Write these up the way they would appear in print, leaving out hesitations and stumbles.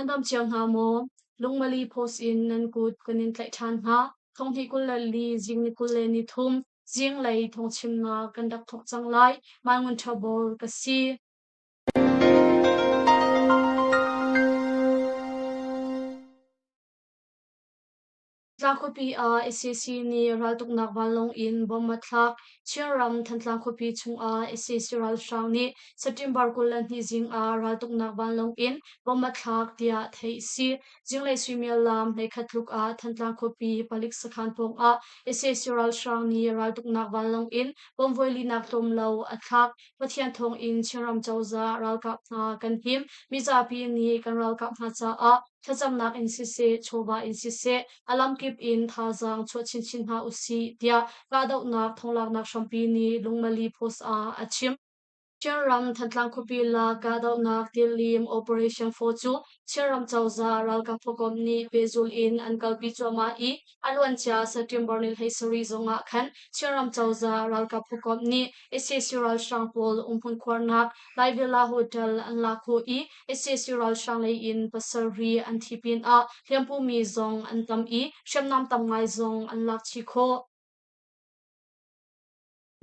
Nan dam cio hna maw? Lungmali post in nan kut kan in tlaih ṭhan hna. Thonghnih 24 zing ni 23 zinglei thawngchimnak kan rak thawk cang lai. Mai Ngun Ṭha Bor ka si. Thantlang khuapi ah sac nih raltuknak vanlawng in bomb a thlak. Chinram Thantlang khuapi chungah sac ralhrang nih September 22 zing ah raltuknak vanlawng in bomb a thlak tiah theih a si. Zinglei suimilam 11 tluk ah Thantlang khuapi palik sakhan pawngah sac ralhrang nih raltuknak vanlawng in bomb voilinak tlawm lo a thlak. Pathian thawngin Chinram cozah ralkap hna kan him. Mizapi nih kan ralkap hna caah thlacamnak in siseh, chawva in siseh, a lamkip in thazaang chuah chinchin hna usih, tiah kahdohnak thonglaknak hrampi nih Lungmali Post ah a chim. Chinram Thantlang khuapi lak kahdohnak Tilim Operation 4 cu Chinram cozah ralkap phukomh nih pehzul in an kalpi cuahmah i a luancia September ni 17 zongah khan Chinram cozah ralkap phukomh nih sac ralhrang pawl umhmun khuarnak Lai Villa Hotel an lak khawh i sac ralhrang lei in pasarih an thi pinah hliampumi zong an tam i hriamnam tam ngai zong an lak chih khawh.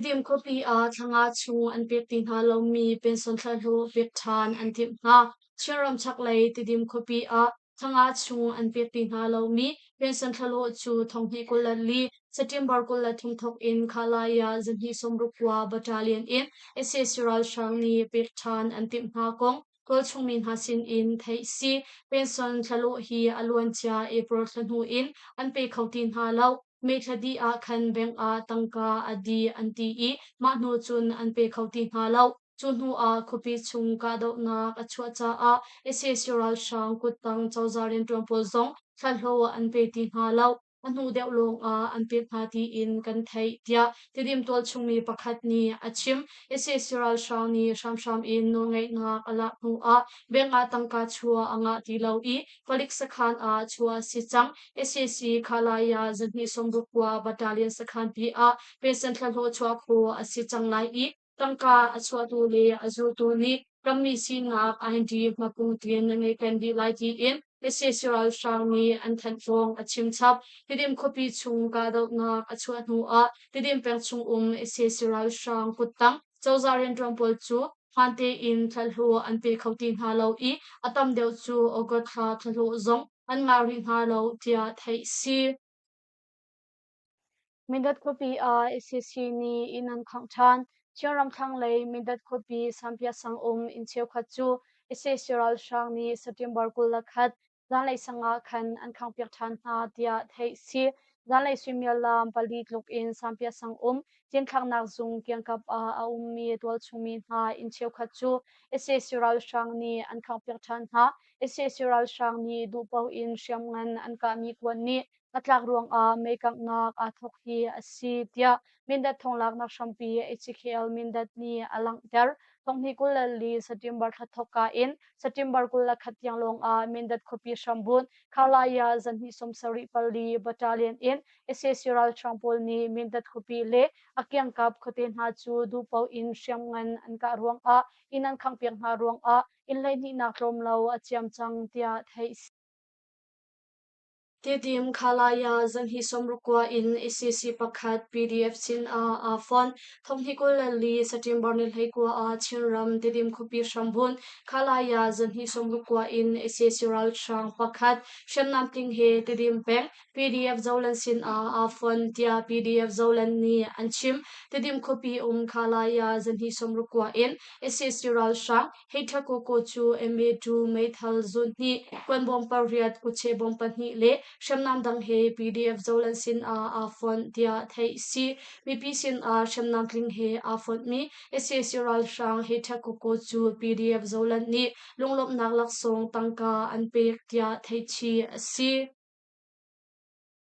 Tedim khuapi ah thla nga chung an pek ti hna lomi pension thlahlawh pek ṭhan an timh hna. Chinram chaklei Tedim khuapi ah thla nga chung an pek ti hna lomi pension thlahlawh cu thonghnih 24 September 23 thawk in Khalaya zahnih 69 Battalion in sac ralhrang nih pek ṭhan an timh hna kong tualchung mi hna sin in theih si. Pension thlahlawh hi a luancia April thla hnu in an pe kho ti hna lo. May thla dih ah khan bank ah tangka a dih an ti i mah hnu cun an pe kho ti hna lo. Cu hnu ah khuapi chung kahdohnak a chuah caah sac ralhrang kuttang cozah rianṭuan pawl zong thlahlawh an pe ti hna lo. A hnu deuh lawng ah an pek hna tiin kan theih, tiah Tidim tualchung mi pakhat nih a chim. sac ralhrang nih hramhram in nawlngeihnak a lak hnu ah bank ah tangka chuah a ngah ti lo i palik sakhan ah chuah a si cang. sac Khalaya zahnih 69 Battalion sakhan pi ah pension thlahlawh chuah khawh a si cang lai i tangka a chuahtu le a zultu nih rammi sinak ID hmapung tin na ngei peng dih lai tiin sac ralhrang nih an thanh kong a chim chap. Tidim khuapi chung kahdohnak a chuah hnu ah Tidim peng chung um sac ralhrang kuttang cozah rianṭuan pawl cu hmaan tein thlahlawh an pe kho ti hna lo i a tam deuh cu August thla thlahlawh zong an ngah rih hna lo tiah theih si. Mindat khuapi ah sac nih inn an khangh ṭhan. Chinram thlanglei Mindat khuapi Sanpiah sang um inn cheukhat cu sac ralhrang nih September 21 zanlei sang ah khan an khanghpiak ṭhan hna tiah theih si. Zanlei suimilam pali tluk in Sanpiah sang um cinthlaknak zung kiangkap ah a ummi tualchungmi hna inn cheukhat cu sac ralhrang nih an khanghpiak ṭhan hna. sac ralhrang nih duhpaoh in hriamngan an kahmi kuan nih a tlak ruangah mei kanghnak aa thawk hi a si tiah Mindat thonglaknak hrampi HKL Mindat nih a langhter. Thonghnih 24 September thla thawkka in September 21 tiang lawngah Mindat khuapi hrambunh Khalaya zanhnih 74 Battalion in sac ralhrang pawl nih Mindat khuapi le a kiangkap khuate hna cu duhpaoh in hriamngan an kah ruangah inn an khanghpiak hna ruangah inn hleihnihnak tlawm lo a ciam cang tiah theih a si. Tidim Khalaya zanhnih 69 in sac pakhat PDF sin ah aa fonh. Thonghnih 24 September ni 19 ah Chinram Tidim khuapi hrambunh Khalaya zanhnih 69 in sac ralhrang pakhat hriamnam tling he Tidim peng PDF Zoland sin ah aa fonh tiah PDF Zoland nih an chim. Tidim khuapi um Khalaya zanhnih 69 in sac ralhrang Heithakoko cu MA2 meithal zun hnih, kuanbawm pariat, kutche bawm pahnih le hriamnam dang he PDF Zoland sin ah aa fonh tiah theih a si. Mipi sin ah hriamnam tling he aa fonhmi sac ralhrang Heithakoko cu PDF Zoland nih lunglawmhnak laksawng tangka an pek tiah theih chih a si.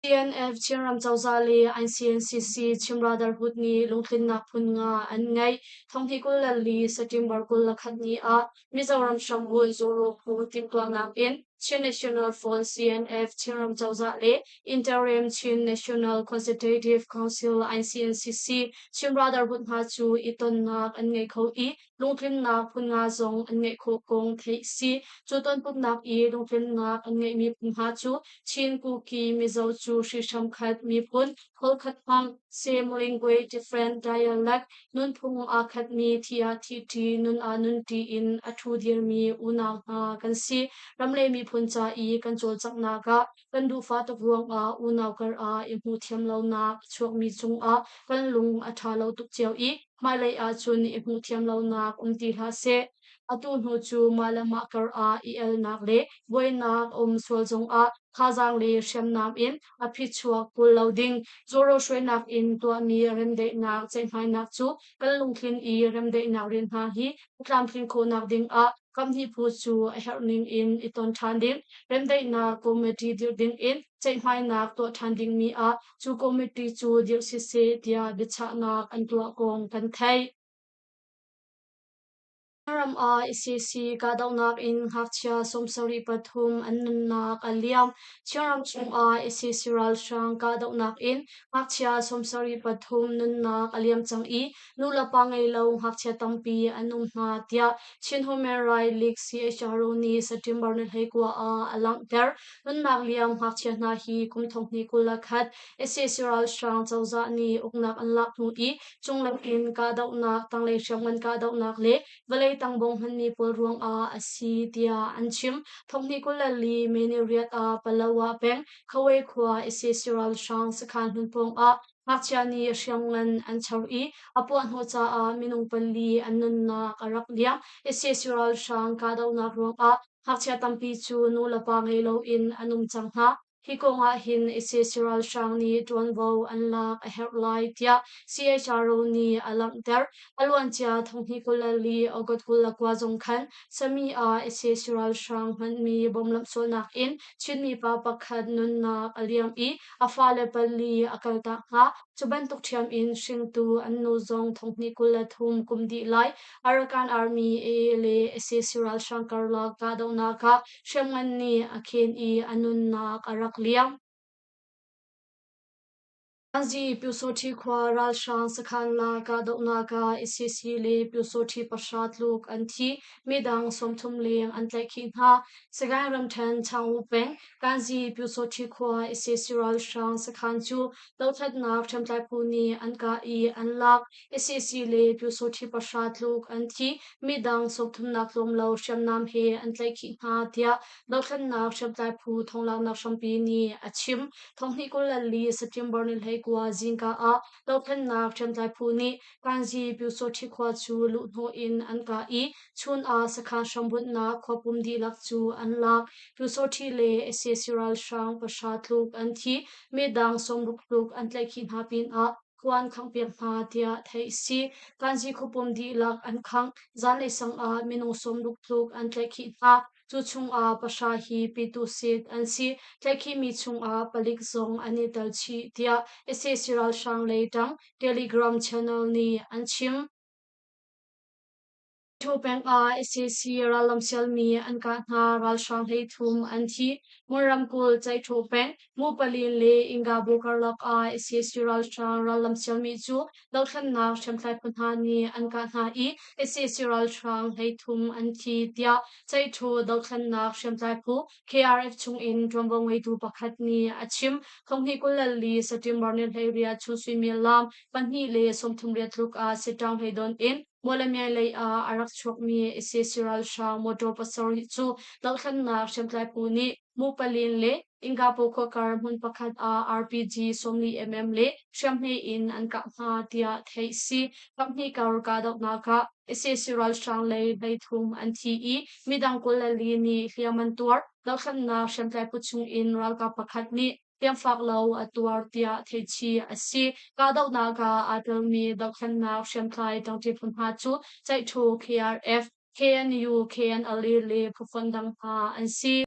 CNF Chinram cozah le ICNCC Chin Brotherhood nih lungtlinnak phun nga an ngeih. Thonghnih 24 September 21 ni ah Mizoram hrambunh Zoro phu timhtuahnak in. Chin National Front CNF Chinram cozah le Interim Chin National Consultative Council ICNCC Chin Brotherhood hna cu i tonnak an ngei kho i lungtlinnak phun nga zong an ngeih khawh kong theih si. Cu tonpumhnak i lungtlinnak an ngeihmi phun hna cu Chin, Kuki, Mizo cu hrihhram khat miphun, holh khat hmang, same language, different dialect, nunphung aa khatmi thi ah thihṭi, nun ah nunṭi in a ṭhu dirmi unau hna kan si. Ram le miphun ca i kan cawlcanghnak ah kan duhfah tuk ruangah unau kar ah i hmuhthiam lonak a chuakmi cungah kan lung a ṭha lo tuk cio i hmailei ahcun i hmuhthiam lonak um ti hlah seh. Atu hnu cu mah le mah kar ah i elnak le buainak a um sual zongah thazaang le hriamnam in a phichuak kawl lo ding. Zoro hruainak in tuahmi remdaihnak ceihmainak cu kan lungthin i remdaihnak rian hna hi a tlamtlin khawhnak ding ah kamhnih phu cu a herh ning in i ton ṭhan ding, remdaihnak committee dirh ding in ceihmainak tuah ṭhan dingmi ah cu committee cu dirh siseh tiah biachahnak an tuah kong kan theih. Ram ah ICC kahdohnak in ngakchia 73 an nunnak a liam. Chinram chungah ICC ralhrang kahdohnak in ngakchia 73 nunnak a liam cang i nulepa ngei lo ngakchia tampi an um hna tiah Chin Human Rights League CHRO nih September ni 19 ah a langhter. Nunnak liam ngakchia hna hi kum 2021 ICC ralhrang cozah nih uknak an lak hnu i cunglei in kahdohnak, tanglei hriamngan kahdohnak le vawlei tangbong hmanmi pawl ruangah a si tiah an chim. Thonghnih 24 May ni riat ah Palawa peng Khawei khua ISIS ralhrang sakhan hmun pawngah ngakchia nih hriamngan an char i a puahhnawh caah minung pali an nunnak a rak liam. ISIS ralhrang kahdohnak ruangah ngakchia tampi cu nu le pa ngei loin an um cang hna. Hi kong ah hin ISIS ralhrang nih ṭuanvo an lak a herh lai tiah CHRO nih a langhter. A luancia thonghnih 24 August 29 zong khan Sami ah ISIS ralhrang hmanmi bomb lamhsualnak in Chinmi pa pakhat nunnak a liam i a fale pali a kaltak hna. Cu bantuk ṭhiam in hringtu an nu zong thonghnih 23 kum dih lai Arakan Army AA le ISIS ralhrang karlak kahdohnak ah hriamngan nih a khen i a nunnak a rak liam. Anzi Pyusawṭhi khua ralhrang sakhan la kahdohnak ah ICC le Pyusawṭhi pahra tluk an thi, midang 30 leng an tlaihkhih hna. Sagaing ramṭhen Changwu peng Kanzi Pyusawṭhi khua ICC ralhrang sakhan cu dothlatnak hriamtlai phu nih an kah i an lak. ICC le Pyusawṭhi pahra tluk an thi, midang 30 tlawm lo hriamnam he an tlaihkhih hna tiah dothlatnak hriamtlai phu thonglaknak hrampi nih a chim. Thonghnih 24 September ni 19 zingka ah dothlatnak hriamtlai phu nih Kanzi Pyusawṭhi khua cu luhhnawh in an kah i chun ah sakhan hrambunhnak khuapum dihlak cu an lak. Pyusawṭhi le sac ralhrang pahra tluk an thi, midang 60 tluk an tlaihkhih hna pinah khua an khanghpiak hna tiah theih a si. Kanzi khuapum dihlak an khangh. Zanlei sang ah minung 60 tluk an tlaihkhih hna. Cu chungah pahra hi Pitusit an si. Tlaihkhihmi chungah palik zong an i tel chih tiah sac ralhrang lei ṭang Telegram channel nih an chim. Ṭhu peng ah sac rallam sialmi an kah hna ralhrang 33 an thi. Mon ramkulh Caihṭhu peng Mupalin le Ingabu karlak ah sac ralhrang rallam sialmi cu dothlennak hriamtlai phu hna nih an kah hna i sac ralhrang 33 an thi tiah Caihṭhu dothlennak hriamtlai phu KRF chungin ṭuanvo ngeitu pakhat nih a chim. Thonghnih 24 September ni 18 chun suimilam 2:38 tluk ah Sittaung hleidon in Mawlamyine lei ah a rak chuakmi sac ralhrang motor pasarih cu dohthlennak hriamtlai phu nih Mupalin le Ingapu khuakar hmun pakhat ah RPG 40 mm le hriamhme in an kah hna tiah theih si. Kaphnih kar kahdohnak ah sac ralhrang lei 33 an thi i midang 24 nih hliam an tuar. Dohthlennak hriamtlai phu chung in ralkap pakhat nih hliamfak lo a tuar tiah theihchih a si. Kahdohnak ah aa telmi dohthlennak hriamtlai ṭangṭi phu hna cu Caihṭhu KRF, KNU, KNLA le phufonh dang hna an si.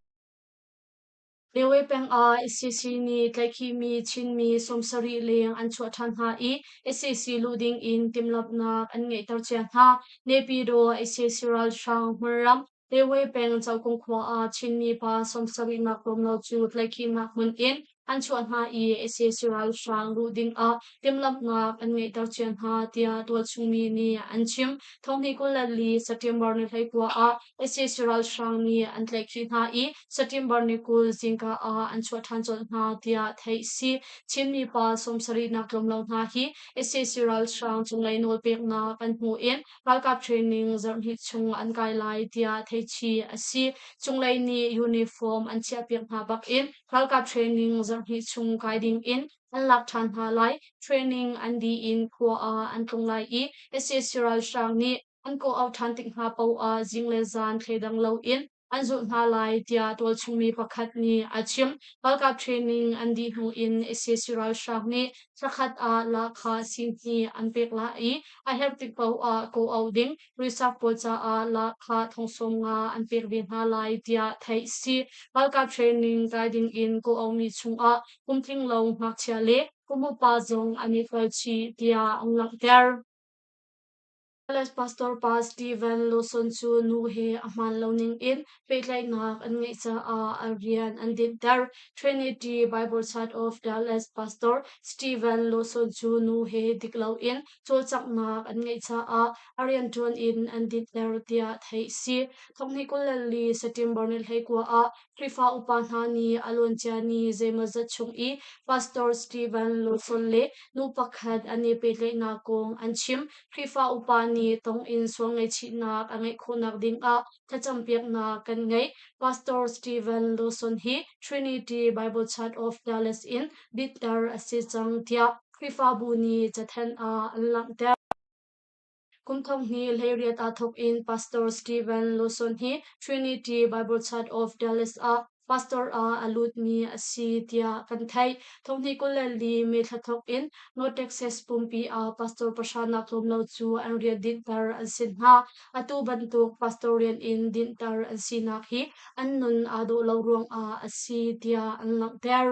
Lewe peng ah sac nih tlaihkhihmi Chinmi 70 leng an chuah ṭhan hna i sac luh ding in timhlamhnak an ngeihter cia hna. Naypyidaw sac ralhrang hmunram. Lewe peng Cokung khua ah Chinmi pa 70 nak tlawm lo cu tlaihkhihnak hmun in an chuah hna i sac ralhrang luh ding ah timhlamhnak an ngeihter cia hna tiah tualchungmi nih an chim. Thonghnih 24 September ni 19 ah sac ralhrang nih an tlaihkhih hna i September ni 20 zingka ah an chuah ṭhan colh hna tiah theih si. Chinmi pa 70 nak tlawm lo hna hi sac ralhrang cunglei nawlpeknak an hmu in ralkap training zarhhnih chung an kai lai tiah theichih a si. Cunglei nih uniform an chiahpiak hna bakin ralkap training zarhhnih chung kai ding in an lak ṭhan hna lai. Training an dih in khua ah an tlung lai i sac ralhrang nih an kawh-auh ṭhan tik hna paoh ah zing le zan thleidang loin an zulh hna lai tiah tualchungmi pakhat nih a chim. Ralkap training an dih hnu in sac ralhrang nih thlakhat ah lahkhah sihni an pek lai i a herh tik paoh ah kawh-auh ding reserve pawl caah lahkhah 50,000 an pek ve hna lai tiah theih a si. Ralkap training kai ding in kawh-auhmi chungah kum tlinglo ngakchia le kum upa zong an i tel chih tiah an langhter. Dallas pastor pa Steven Lawson cu nu he a hmaan lo ningin pehtlaihnak an ngeih caah a rian an dinhter. Trinity Bible Church of Dallas pastor Steven Lawson cu nu he dik loin cawlcanghnak an ngeih caah a rianṭuan in an dinhter tiah theih a si. Thonghnih 24 September ni 19 ah Khrihfa upa hna nih a luancia ni zeimawzat chung i Pastor Steven Lawson le nu pakhat an i pehtlaihnak kong an chim. Khrihfa upa nih tonginn sual ngaihchihnak a ngeih khawhnak dingah thlacampiaknak kan ngei. Pastor Steven Lawson hi Trinity Bible Church of Dallas in bitter a si cang tiah Khrihfabu nih cathanh ah an langhter. Kum 2018 aa thawk in Pastor Steven Lawson hi Trinity Bible Church of Dallas ah pastor ah a lutmi a si tiah kan theih. 2024 May thla thawk in North Texas pumpi ah pastor pahra nak tlawm lo cu an rian dinhter an si hna. Atu bantuk pastor rian in dinhter an sinak hi an nun aa dawh lo ruangah a si tiah an langhter.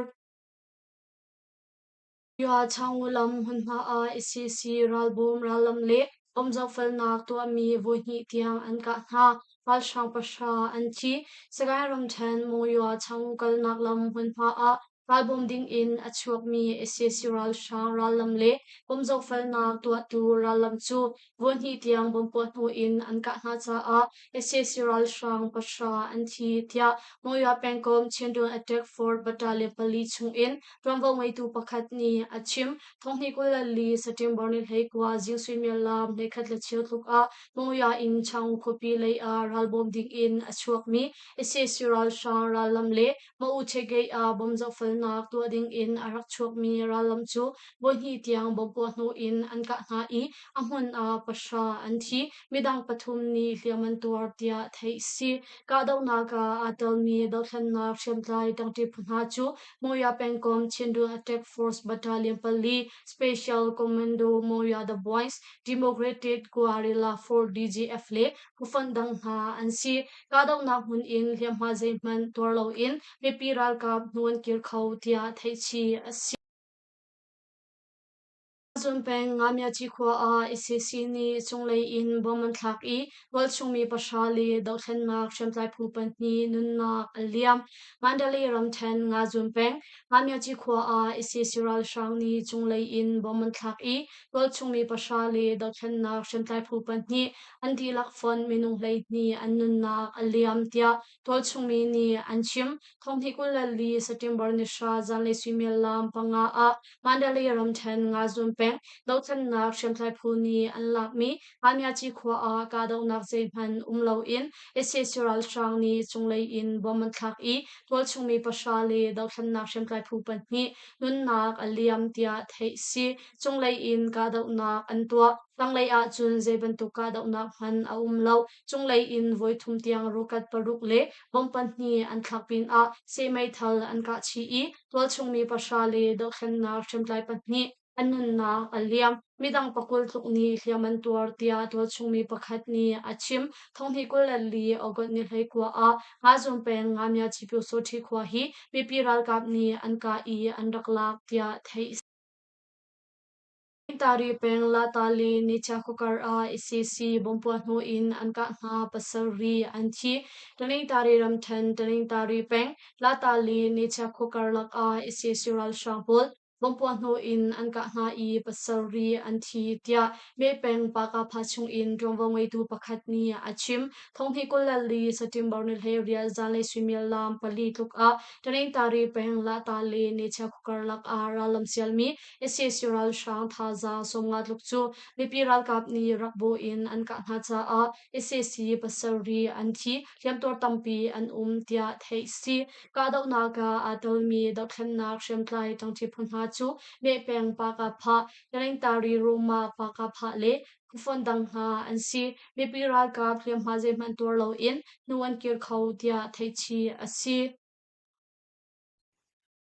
Chaung lam hmunhma ah sac ralbawm rallam le bawmzohfelnak tuahmi voihnih tiang an kah hna. Ralhrang pahra an thi. Sagaing ramṭhen Monywa Chaung kalnak lam hmunhma ah ralbawm dingin a chuakmi sac ralhrang rallam le bawmzohfelnak tuahtu rallam cu voihnih tiang bomb puah hnu in an kah hna caah sac ralhrang pahra an thi tiah Monywa pengkomh Chindawn Attack Force Battalion pali chungin ṭuanvo ngeitu pakhat nih a chim. Thonghnih 24 September ni 19 zing suimilam 11:15 tluk ah Monywa in Chaung khuapi lei ah ralbawm ding in a chuakmi sac ralhrang rallam le Mauche Gate ah bomb zohfelnak tuah ding in a rak chuakmi rallam cu voihnih tiang bomb puah hnu in an kah hna i a hmun ah pahra an thi. Midang pathum nih hliam an tuar tiah theih a si. Kahdohnak ah aa telmi dothlennak hriamtlai ṭangṭi phu hna cu Monywa pengkomh Chindwin Attack Force Battalion pali, Special Commando Monywa The Boys, Democratic Guerrilla Force DGF le phufonh dang hna an si. Kahdohnak hmun in hliamhma zeihmanh tuar loin mipi ralkap hnu an kir kho tiah theihchih a si. Zun peng Ngamyaci khua ah sac nih cunglei in bomb an thlak i tualchungmi pahra le dohthlennak hriamtlai phu pahnih nunnak an liam. Mandalay ramṭhen Ngazun peng Ngamyaci khua ah sac ralhrang nih cunglei in bomb an thlak i tualchungmi pahra le dohthlennak hriamtlai phu pahnih an dihlak fonh minung 12 an nunnak a liam tiah tualchungmi nih an chim. Thonghnih 24 September ni 10 zanlei suimilam 5 ah Mandalay ramṭhen Ngazun peng dohthlennak hriamtlai phu nih an lakmi Ngamyaci khua ah kahdohnak zeihmanh um loin sac ralhrang nih cunglei in bomb an thlak i tualchungmi pahra le dohthlennak hriamtlai phu pahnih nunnak a liam tiah theih a si. Cunglei in kahdohnak an tuah. Tanglei ahcun zei bantuk kahdohnak hmanh a um lo. Cunglei in voithum tiang rocket paruk le bomb pahnih an thlak pinah seh meithal an kah chih i tualchungmi pahra le dohthlennak hriamtlai pahnih an nunnak a liam. Midang 20 tluk nih hliam an tuar tiah tualchungmi pakhat nih a chim. Thonghnih 24 August ni 19 ah Ngazun peng Ngamya Chipyosawṭhi khua hi mipi ralkap nih an kah i an rak lak tiah theih a si. Tari peng Latali Nicha khuakar ah ICC bompuah hnu in an kah hna pasarih an thi. Taningtari ramthen Taningtari peng Latali Nicha khuakar lakah ICC ralhrang pawl bompuah hnu in an kah hna i pasarih an thi tiah Meh peng Pakapha chungin ṭuanvo ngeitu pakhat nih a chim. Thonghnih 24 September ni 18 zanlei suimilam 4 tluk ah Taningtari peng Latali Nicha khuakar lakah rallam sialmi Sac ralhrang thazaang 50 tluk cu mipi ralkap nih rak bawh in an kah hna caah sac pasarih an thi, hliamtuar tampi an um tiah theih si. Kahdohnak ah aa telmi dohthlennak hriamtlai ṭangṭi phu hna cu Mehpeng Pakapha, Taningtari Roma Pakapha le phufonh dang hna an si. Mipi ralkap hliamhma zeihmanh tuar loin hnu an kir kho tiah theihchih a si.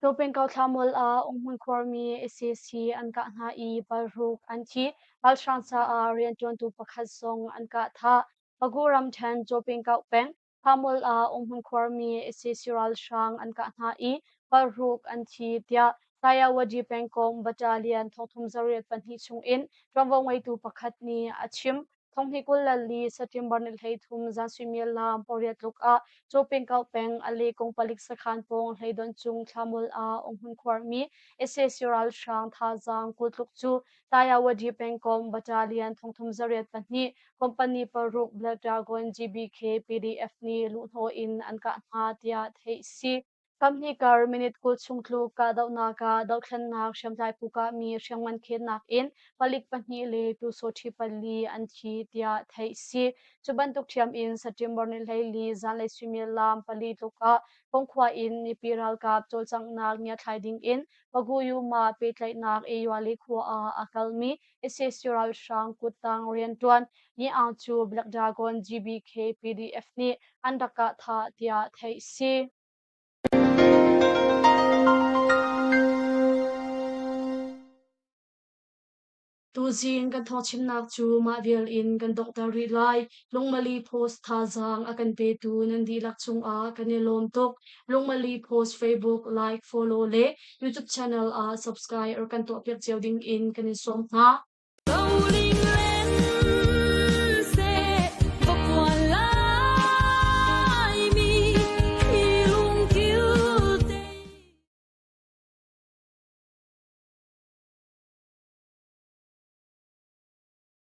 Tawpeng Thla ah umhmun khuarmi sac an kah hna i paruk an thi. Ralhrang caah rianṭuantu pakhat zong an kah thah. Pagu ramṭhen Cawpeng peng Thlamul ah umhmun khuarmi sac ralhrang an kah hna i paruk an thi tiah Tayawadi pengkomh battalion 3802 chungin ṭuanvo ngeitu pakhat nih a chim. Thonghnih 24 September ni 33 zan suimilam 8 tluk ah Cawpengkauh peng Alekung palik sakhan pawng hleidon cung thlamul ah umhmun khuarmi sac ralhrang thazaang 20 tluk cu Tayawadi pengkomh battalion 3802 company 6 Black Dragon GBK PDF nih luhhnawh in an kah hna tiah theih si. Kamhnih kar minute 20 chung tluk kahdohnak ah dohthlennak hriamtlai phu kahmi hriamngan khennak in palik pahnih le pyusawṭhi pali an thi tiah theih si. Cu bantuk ṭhiam in September ni 14 zanlei suimilam 4 tluk ah Kongkhua in mipi ralkap cawlcanghnak ngiathlai ding in Paguyuma pehtlaihnak Eyuali khua ah a kalmi sac ralhrang kuttang rianṭuan Ni Aung cu Black Dragon GBK PDF nih an rak kah thah tiah theih si. Tuzing kan thawngchimnak cu mah vial in kan donghter rih lai. Lungmali Post thazaang a kan petu nan dihlak cungah kan i lawm tuk. Lungmali Post Facebook like, follow le YouTube channel ah subscribe or kan tuahpiak cio ding in kan in sawm hna.